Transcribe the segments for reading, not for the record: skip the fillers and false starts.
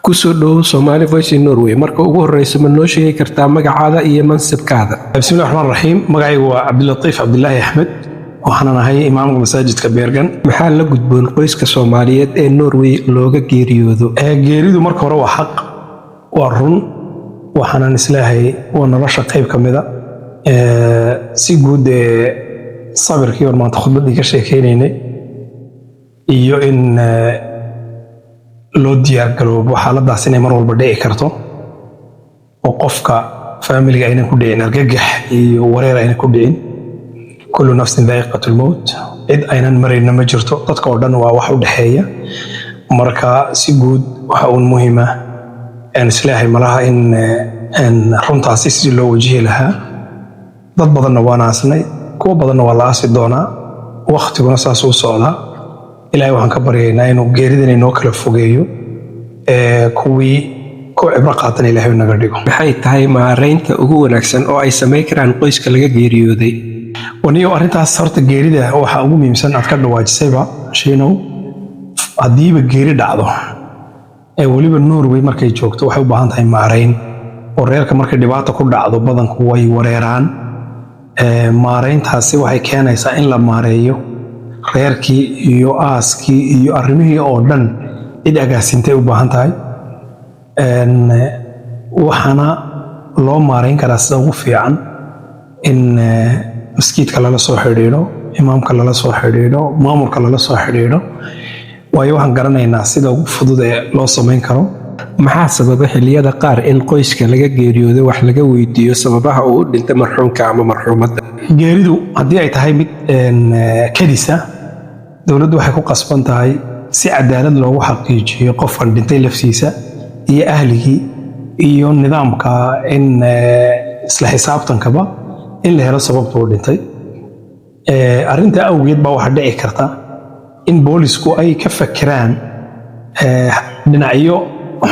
Kusoo dhowow Somali Voice in Norway. Marka ugu horreysa, ma noo sheegi kartaa magacaada iyo mansibkaada? Bismillahi raxmaan raxiim. Magacaygu waa Cabdilatiif Cabdilaahi Axmed, waxaanan ahay imaamka masaajidka Beergan. Maxaa la gudboon qoyska Soomaaliyeed ee Norway looga geeriyoodo? Geeridu marka hore waa xaq, waa run, waxaanan isleeyahay waa nolosha qayb ka mida. Si guud ee sabirkii oon maanta khudbaddii ka sheekeynaynay iyo in loo diyaar garoobo xaaladdaas inay mar walba dhici karto oo qofka faamiliga aynan ku dhicin argagax iyo wareer aynan ku dhicin. Kullu nafsin daa'iqatu lmowt, cid aynan marayna ma jirto, dadka oo dhan waa wax u dhexeeya. Marka si guud waxa uun muhiima aan isleeyahay malaha in runtaasi sidii loo wajihi lahaa. Dad badanna waan aasnay, kuwo badanna waa la aasi doonaa, wakhtiguna saas u socdaa. Ilaahay waxaan ka baryaynaa inuu geeridan inoo kala fogeeyo, kuwii ku cibro qaatan Ilaahay naga dhigo. Maxay tahay maaraynta ugu wanaagsan oo ay samayn karaan qoyska laga geeriyooday? Waniyo arrintaas horta geerida waxa ugu muhiimsan aad ka dhawaajisayba, Shiinow, haddiiba geeri dhacdo ee weliba Norway markay joogto, waxay u baahan tahay maarayn oo reerka markay dhibaata ku dhacdo badanku way wareeraan. Maarayntaasi waxay keenaysaa in la maareeyo reerkii iyo aaskii iyo arrimihii oo dhan, cid agaasintay u baahan tahay. Waxaana loo maarayn karaa sida ugu fiican in maskiidka lala soo xidhiidho, imaamka lala soo xidhiidho, maamulka lala soo xidhiidho, waayo waxaan garanaynaa sida ugu fudud ee loo samayn karo. Maxaa sababa xilliyada qaar in qoyska laga geeriyoodo wax laga weydiiyo sababaha uu u dhintay marxuumka ama marxuumadda? Geeridu haddii ay tahay mid kadisa, dowladdu waxay ku qasban tahay si cadaalad loogu xaqiijiyo qofkan dhintay laftiisa iyo ahligii iyo nidaamka in isla xisaabtankaba in la helo sababta uu dhintay. Arrintaa awgeed baa waxaa dhici karta in boolisku ay ka fakiraan dhinacyo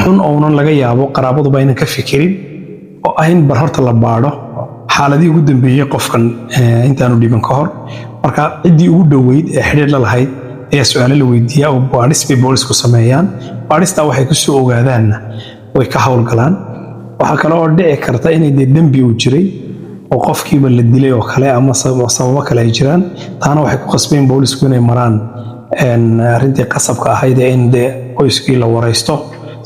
xun ounan laga yaabo qaraabaduba aynan ka fikirin, oo ah in bar horta la baadho xaaladihii ugu dambeeyey qofkan intaanu dhiban ka hor. Marka ciddii ugu dhoweyd ee xidhiir la lahayd ayaa su-aalo la weydiiyaa oo baadhis bay boolisku sameeyaan. Baadhistaa waxay kusoo ogaadaanna way ka howlgalaan. Waxaa kale oo dhici karta inay dee dembi uu jiray oo qofkiiba la dilay oo kale ama sababo kale ay jiraan. Taana waxay ku qasbeen boolisku inay maraan arrintii qasabka ahayd ee in dee qoyskii la waraysto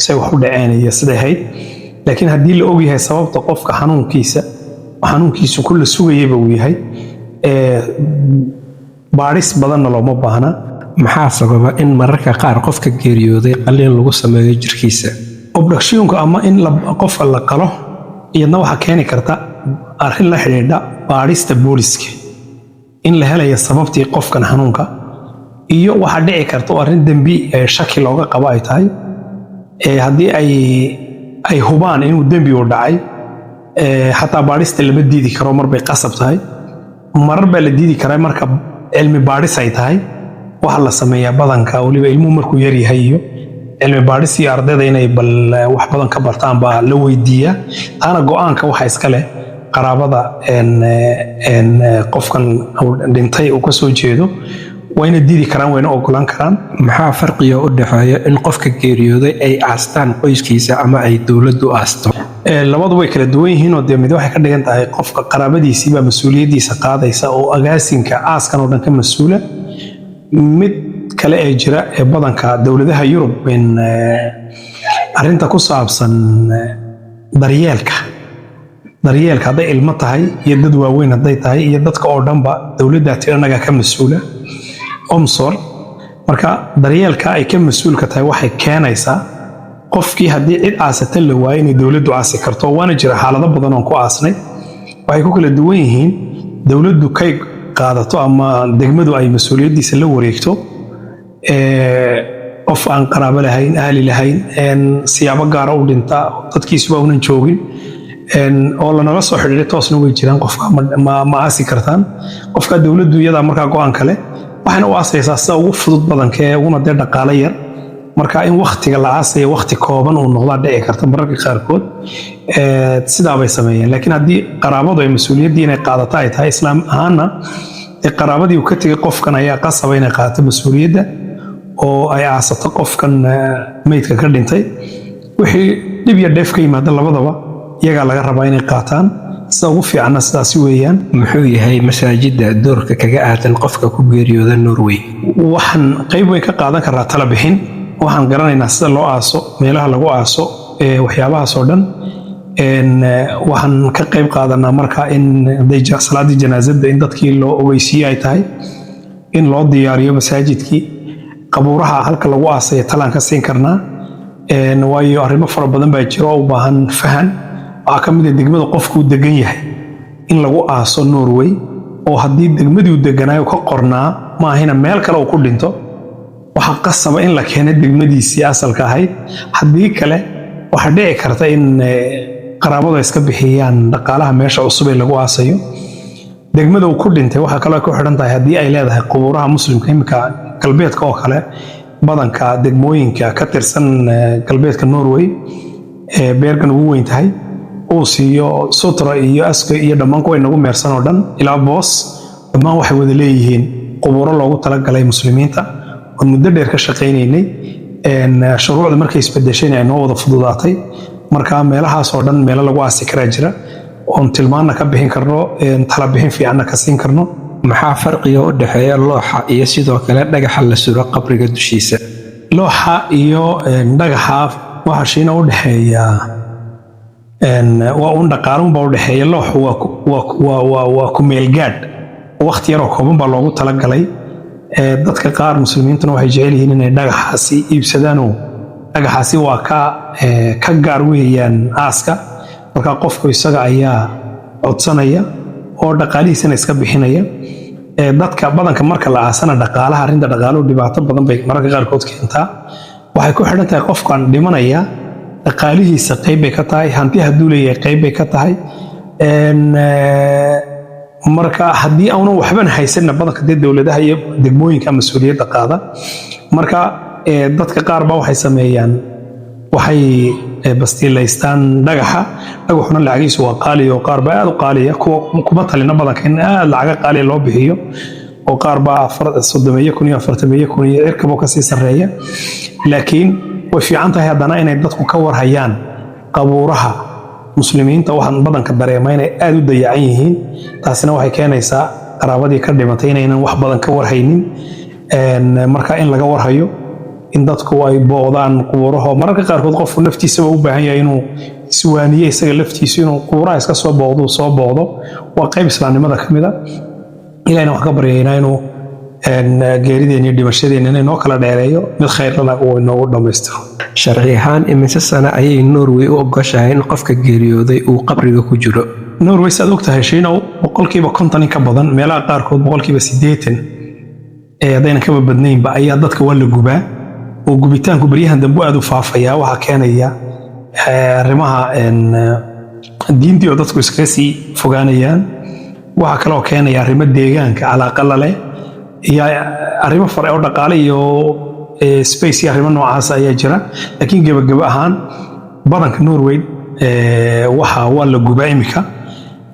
say wax u dhaceen iyo siday ahayd. Laakiin haddii la ogyahay sababta qofka xanuunkiisa, xanuunkiisu ku la sugayaba uu yahay, baadhis badanna looma baahna. Maxaa sababa in mararka qaar qofka geeriyooday qalliin lagu sameeyo jirkiisa? Obduksjonka ama in qofka la qalo iyadna waxaa keeni karta arrin la xidhiidha baadhista booliska, in la helayo sababtii qofkan xanuunka, iyo waxaa dhici karta oo arrin dembi shaki looga qabo ay tahay. Haddii ay hubaan inuu dembi uu dhacay, xataa baadhista lama diidi karo, mar bay qasab tahay. Marar baa la diidi karaa marka cilmi baadhis ay tahay. Waxa la sameeyaa badanka weliba ilmuhu markuu yar yahay iyo cilmi baadhis iyo ardayda inay bal wax badan ka bartaan baa la weydiiyaa. Taana go'aanka waxa iska leh qaraabada qofkan uu dhintay uu ka soo jeedo. Wayna diidi karaan, wayna ogolaan karaan. Maxaa farqiga u dhexeeya in qofka geeriyooday ay aastaan qoyskiisa ama ay dowladdu aasto? Labadu way kala duwan yihiin oo dee mid waxay ka dhigan tahay qofka qaraabadiisii baa mas-uuliyaddiisa qaadaysa oo agaasinka aaskan oo dhan ka mas-uula. Mid kale ee jira ee badanka dowladaha Yurub in arrinta ku saabsan daryeelka hadday ilmo tahay iyo dad waaweyn hadday tahay iyo dadka oo dhanba, dowladdaa tiri annagaa ka mas-uula, omsorg. Marka daryeelka ay ka mas-uulka tahay waxay keenaysaa qofkii haddii cid aasata la waayo inay dowladdu aasi karto. Waana jira xaalado badan oon ku aasnay. Waxay ku kala duwan yihiin dowladdu kay qaadato ama degmadu ay mas-uuliyaddiisa la wareegto, qof aan qaraabo lahayn, ahli lahayn, siyaabo gaara u dhinta, dadkiisuba unan joogin oo lanala soo xidhiiray toosna way jiraan, qofka ma aasi kartaan? Qofka dowladdu iyadaa markaa go'aan kale waxayna u aasaysaa sida ugu fudud badanka ee uguna dee dhaqaale yar. Marka in waktiga la aasaya wakti kooban uu noqdaa dhici karta mararka qaarkood. Sidaa bay sameeyeen. Laakiin haddii qaraabadu ay mas-uuliyaddii inay qaadato ay tahay, islaam ahaanna dee qaraabadii uu ka tegay qofkan ayaa qasaba inay qaadato mas-uuliyadda oo ay aasato qofkan meydka ka dhintay. Wixii dhib iyo dheef ka yimaada labadaba iyagaa laga rabaa inay qaataan. Sida ugu fiicanna sidaasi weeyaan. Muxuu yahay masaajidda doorka kaga aadan qofka ku geeriyooda Norway? Waxaan qayb weyn ka qaadan karaa tala bixin. Waxaan garanaynaa sida loo aaso, meelaha lagu aaso, waxyaabahaas oo dhan. Waxaan ka qayb qaadanaa marka in hadday salaaddii janaasada in dadkii loo ogeysiiye ay tahay, in loo diyaariyo masaajidkii, qabuuraha halka lagu aasaya talaan ka siin karnaa. Waayo, arrimo fara badan baa jiro oo u baahan fahan. Waxaa ka mid ah degmada qofkuu degan yahay in lagu aaso Norway, oo haddii degmadii uu deganaayo ka qornaa maahina meel kale uu ku dhinto, waxaa qasaba in la keeno degmadiisii asalka ahayd. Haddii kale waxaa dhici karta in qaraabadu ay iska bixiyaan dhaqaalaha meesha cusub ee lagu aasayo. Degmada uu ku dhintay waxaa kaloo ku xidhan tahay haddii ay leedahay qubuuraha Muslimka. Iminka galbeedka oo kale, badanka degmooyinka ka tirsan galbeedka Norway ee Bergen ugu weyn tahay, uu siiyo Sutra iyo Askøy iyo dhammaan kuwa inagu meersan oo dhan ilaa Voss, dhammaan waxay wada leeyihiin qubuuro loogu talagalay Muslimiinta, oon muddo dheer ka shaqaynaynay. Shuruucda markay isbedeshayna ay noo wada fududaatay. Marka meelahaas oo dhan meelo lagu aasi karaa jira oon tilmaanna ka bixin karno, tala bixin fiicanna ka siin karno. Maxaa farqiga u dhexeeya looxa iyo sidoo kale dhagaxa la suro qabriga dushiisa? Looxa iyo dhagaxa waxa shiina u dhexeeya waa uun dhaqaalunbaa u dhexeeya. Looxu waa ku meelgaadh, waqti yaroo kooban baa loogu talagalay. Dadka qaar Muslimiintuna waxay jecel yihiin inay dhagaxaasi iibsadaanoo dhagaxaasi waa ka gaar weeyaan aaska. Marka qofku isaga ayaa codsanaya oo dhaqaalihiisana iska bixinaya. Dadka badanka marka la aasana dhaqaalaha, arrinta dhaqaaluhu dhibaato badan bay mararka qaarkood keentaa. Waxay ku xidhan tahay qofkan dhimanaya dhaqaalihiisa, qayb bay ka tahay. Hanti hadduu leeyahay, qayb bay ka tahay. Marka haddii aanan waxban haysanna, badanka dee dowladaha iyo degmooyinka mas-uuliyadda qaada. Marka dadka qaar baa waxay sameeyaan, waxay bastiilaystaan dhagaxa. Dhagaxuna lacagiisu waa qaali oo qaar baa aad u qaaliya. Kuwa kuma talina badanka in aad lacaga qaaliya loo bixiyo, oo qaar baa 30,000 iyo 40,000 iyo cirkabo kasii sarreeya. Laakiin way fiican tahay haddana inay dadku ka warhayaan qabuuraha Muslimiinta. Waxaan badanka dareema inay aad u dayacan yihiin. Taasina waxay keenaysaa qaraabadii ka dhimatay inaynan wax badan ka warhaynin. Marka in laga warhayo, in dadku ay booqdaan qubuuraha, mararka qaarkood qofku naftiisaba u baahan yahay inuu iswaaniye isaga laftiisu, inuu qubuuraha iska soo booqdo, soo booqdo, waa qayb islaamnimada ka mid a. Ilahina waxaan ka baryaynaa inuu geerideenna iyo dhimashadeenna inay noo kala dheereeyo, mid khayrlana uu inoogu dhammaystiro. Sharci ahaan, imise sano ayay Norway u ogoshahay in qofka geeriyooday uu qabriga ku jiro? Norway, saad og tahay Shiinow, 50% in ka badan, meelaha qaarkood 80% ee haddaynan kaba badnaynba ayaa dadka waa la gubaa, oo gubitaanku baryahan dambe aad u faafayaa. Waxaa keenaya arrimaha diintii oo dadku iskaga sii fogaanayaan. Waxaa kaloo keenaya arrimo deegaanka calaaqa la leh iyo arrimo fare oo dhaqaale iyo space iyo arrimo noocaas ayaa jira. Laakiin gebagebo ahaan badanka Norway waxa waa la gubaa imika,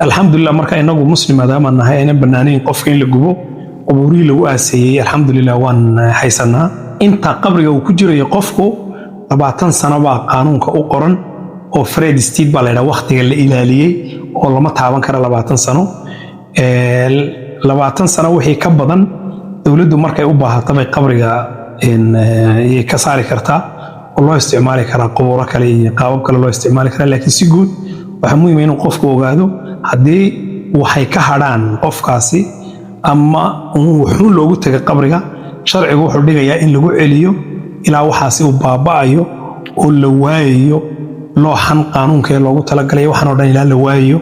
alxamdulilah. Marka inagu Muslim maadaama nahay, aynan bannaanayn qofka in la gubo, qubuurihii lagu aaseeyey alxamdulilah waan haysanaa. Inta qabriga uu ku jirayo qofku 20 sano baa qaanuunka u qoran, oo fredstid baa la yidhaha, waqtiga la ilaaliyey oo lama taaban kara 20 sano. 20 sano wixii ka badan, dowladdu markay u baahato bay qabriga ka saari kartaa oo loo isticmaali karaa qubuuro kale iyo qaabab kale loo isticmaali karaa. Laakiin si guud waxaa muhiim inuu qofku ogaado haddii waxay ka hadhaan qofkaasi ama wuxuun loogu tegay qabriga, sharcigu wuxuu dhigayaa in lagu celiyo ilaa waxaasi uu baaba'ayo oo la waayayo looxan qaanuunka ee loogu talagalay. Waxaan oo dhan ilaa la waayayo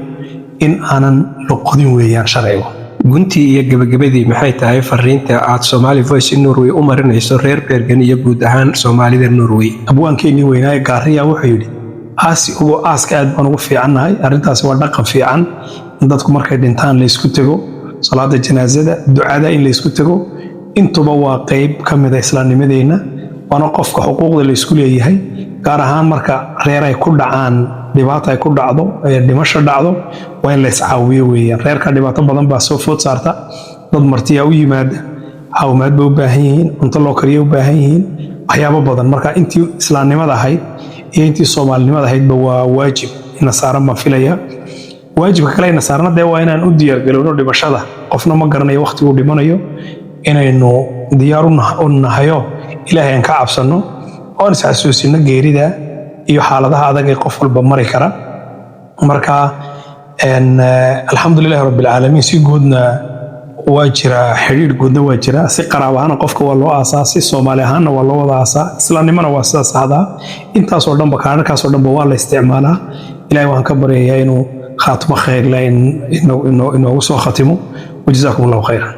in aanan la qodin weeyaan sharcigu. Guntii iyo gebagabadii, maxay tahay fariinta aad Somali Voice in Norway u marinayso reer Bergen iyo guud ahaan Soomaalida Norway? Abwaankeenii weynaaye Gaariya wuxuu yidhi: "Aasi ugo." Aaska aad baan ugu fiicannahay. Arrintaasi waa dhaqan fiican in dadku markay dhintaan laysku tego, salaada janaasada, ducada in laysku tego, intuba waa qayb ka mida islaamnimadeenna, waana qofka xuquuqda laysku leeyahay. Gaar ahaan marka reer ay ku dhacaan dhibaata, ay ku dhacdo, dhimasho dhacdo, waa in la iscaawiyo weeyaan. Reerka dhibaato badan baa soo food saarta. Dad martiyaa u yimaada, caawimaad bay u baahan yihiin, cunto loo kariya u baahan yihiin, waxyaabo badan. Marka intii islaamnimada ahayd iyo intii Soomaalinimada ahaydba waa waajib ina saaran baan filaya. Waajibka kale ina saarna dee waa inaan u diyaargarowno dhimashada. Qofna ma garanayo waqtiguu dhimanayo. Inaynu diyaar u nahayo, Ilaahay aan ka cabsanno oon isxasuusino geerida iyo xaaladaha adag ee qof walba mari kara. Marka alxamdulilahi rabbilcaalamiin, si guudna waa jiraa, xidhiidh guudna waa jiraa. Si qaraab ahaana qofka waa loo aasaa, si Soomaali ahaanna waa loo wada aasaa, islaamnimona waa sidaas saxdaa. Intaasoo dhanba, kaararkaasoo dhanba waa la isticmaalaa. Ilahay waxaan ka baryayaa inuu khaatimo khayr leh inoogu soo khatimo. Wajazaakum Allahu khayran.